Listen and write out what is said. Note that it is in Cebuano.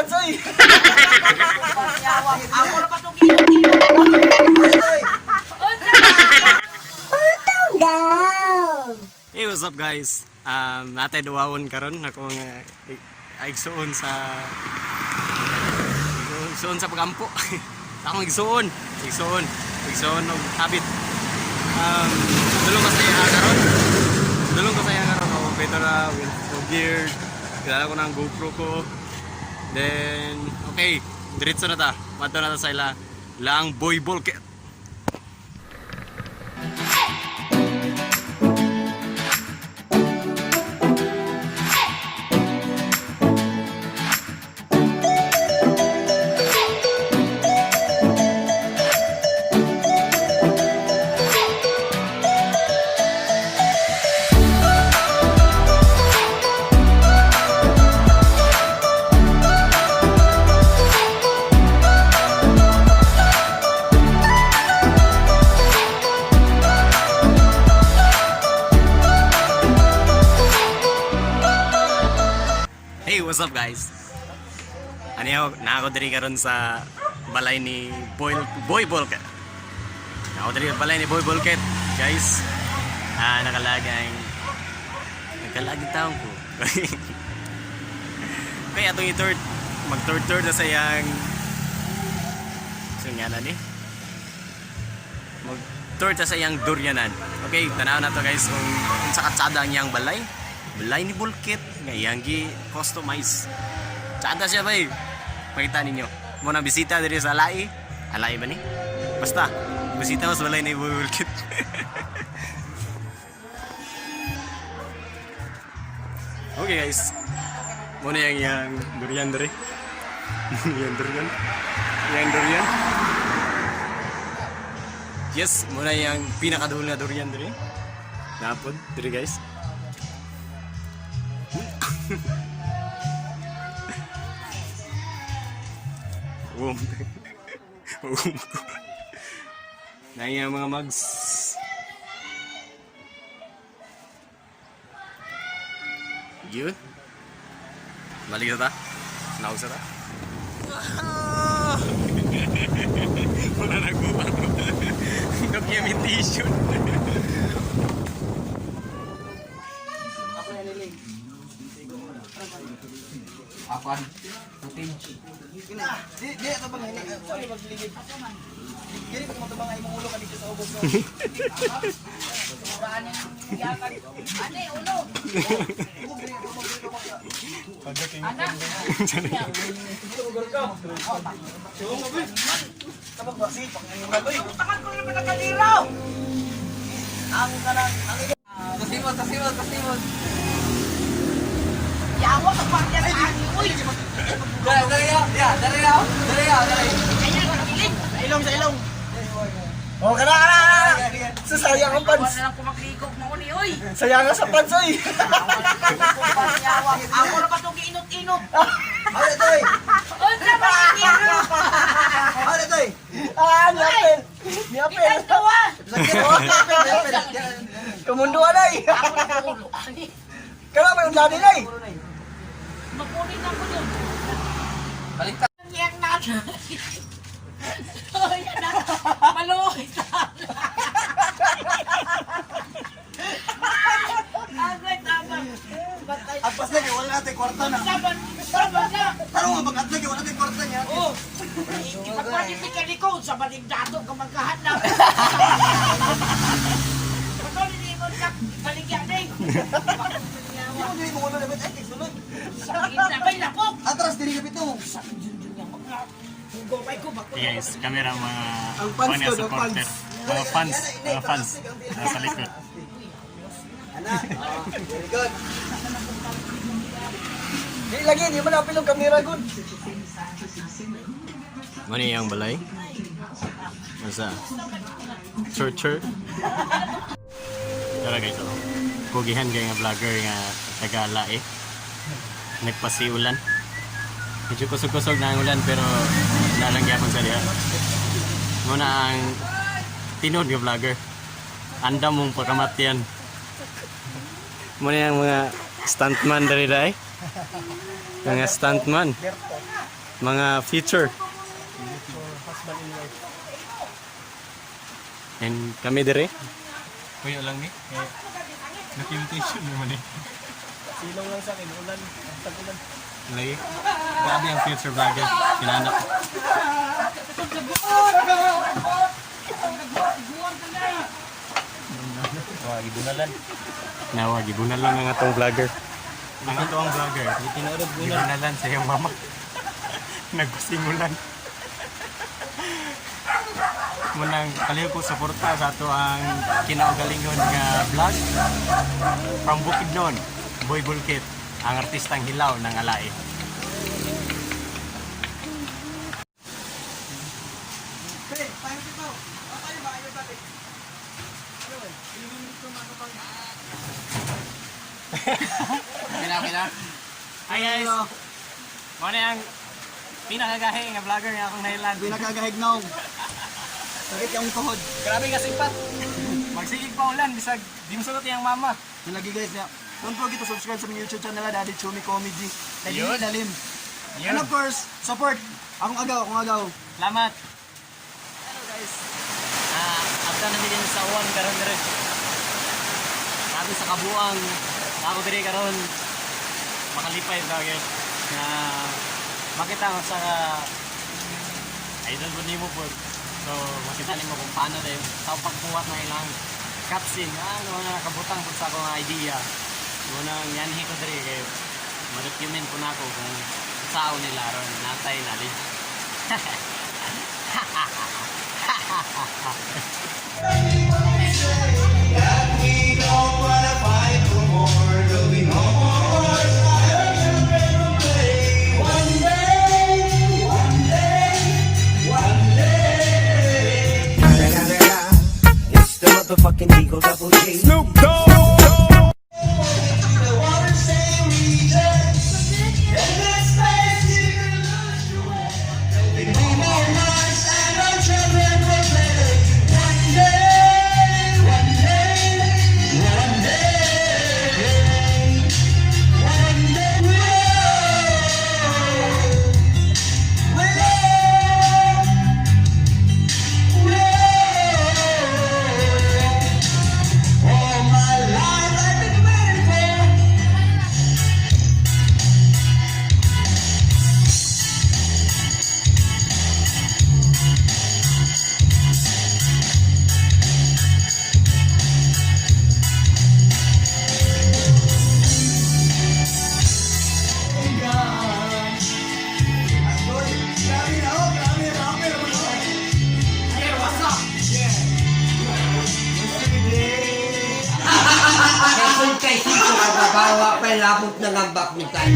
pants oy. Ako na pa itong inot-inot. Hey, what's up, guys? Natay duwawon karon ako nga igsuon sa igsuon sa pagampo. Akong igsuon, igsuon, igsuon og habit. Dulong ko sa iya karon. Dulong ko sa iya karon og better na with og gear. Kilala ko na ang GoPro ko. Then, okay, diretso na ta. Madto na ta sa ila lang boy ball. Hey, what's up, guys? Ano yun, na ako diri karon sa balay ni Boy Boy Bolket. Na ako diri sa balay ni Boy Bolket, guys. Ah, nakalagay nakalagi taong ko. Kaya atong i-third, mag third third na sa iyang so nga na ni. Mag third na sa iyang duryanan. Okay, tanaw na to, guys, kung sa katsada ang iyang balay. Balay ni Bulkit nga iyang gi customize. Tsada siya bay. Makita ninyo. Mo na bisita diri sa Alai. Alai ba ni? Basta, bisita mo sa balay ni Bulkit. Okay, guys. Mo na yang yang durian diri. Yang durian. Yang durian. Yes, mo na yang pinakaduol nga durian diri. Napod diri, guys. Boom. Boom. Na yung mga mugs. Yun. Balik sa ta. Naog sa ta. Wala nagbuhat. Documentation. Apan. Footage. Di di ato bang hini. Sorry magligid. Dili pa mo ay imong ulo ka dito sa ubos. Ane, ulo. Anak. Tabang ba si pang oy. Tangan ko naman nagkaliraw. Ang kanang ang Kasimot, kasimot, kasimot. Yawa ka pa niya sa akin. Uy. Dali, dali, ya, dali, ya, dali, ya, dali. Ayan, nakilig. Sa ilong, sa ilong. Oh, kana, kana, kana. Sa sayang ang Wala pants. na lang kumagligog mo ni, uy. Sayang sa pants, oy. Yawa. Ako na pa itong inot-inot. Ano toy? Unsa ba yung Ano toy? Ah, ni apel. Ni apel. Ikaw. Kumundo anay. Ako na ulo. Ani. Kana may unlani nay. Mapunin ako yun. Baliktad. Yang nana. Ay, anak. Maluoy sa Agay, tama. Batay. Agpas lagi wala natin kwarta na. Saban, saban na. Tarong nga pag lagi wala natin kwarta niya. Oh. Ipagpanitik ka ni ko sa baligdado ka magkahanap. Patuloy ni mo na baligyan na eh. Di mo dili mo ulo dapat ay sulod. Sakit na may lapok. Atras dili kapit to. Gumay ko bako. Hey guys, kamera mga Ang fans mga ko, the supporter. fans. Mga fans, mga fans. Nasa likod. Ana, very good. Di lagi di man apil ang kamera good. Mano yung balay? Masa? Church. Tara guys, oh. Pugihan kay nga vlogger nga taga Lae. Nagpasiulan. Medyo kusog-kusog na ang ulan pero nalang gyapon sa diha. Muna ang tinuod nga vlogger. Andam mong pagkamatyan. Muna yung mga stuntman dali dai. Mga stuntman. Mga future. And kami dire. Kuya lang ni. Eh, documentation naman eh. Silong lang sa akin, ulan, tag-ulan. Lagi. Grabe ang future vlogger. Kinanak. Nawa, gibunan lang ang atong vlogger. Ang ato ang vlogger. Gibunalan sa iyong mama. Nagpasingulan. Munang kaliw ko suporta sa ato ang kinaugalingon nga vlog from Bukidnon, Boy Bulkit, ang artistang hilaw ng alae. Okay na. Hi guys! Mo na ang pinakagahi nga vlogger nga akong nahilan. Pinakagahignaw. Sakit yung tuhod. Grabe ka sipat. Magsigig pa ulan bisag di mo sugot iyang mama. Yung lagi guys niya. Don't forget to subscribe sa aming YouTube channel, Daddy Chumi Comedy. Lalim, Yun. lalim. Yun. And of course, support. Akong agaw, akong agaw. Salamat. Hello guys. After na din sa uwan karon dire. Sabi sa kabuang ako dire karon makalipay ba guys na makita ko sa idol po nimo po. So makita nimo kung paano din sa pagbuhat ng ilang cutscene ano mga kabutang po sa akong idea. Munang yanhi ko dire kay ma-document po nako kung sao nila ron natay knowledge. It's the motherfucking Eagle Double G. Kay sito kagabawa pa labot na ng bakutan.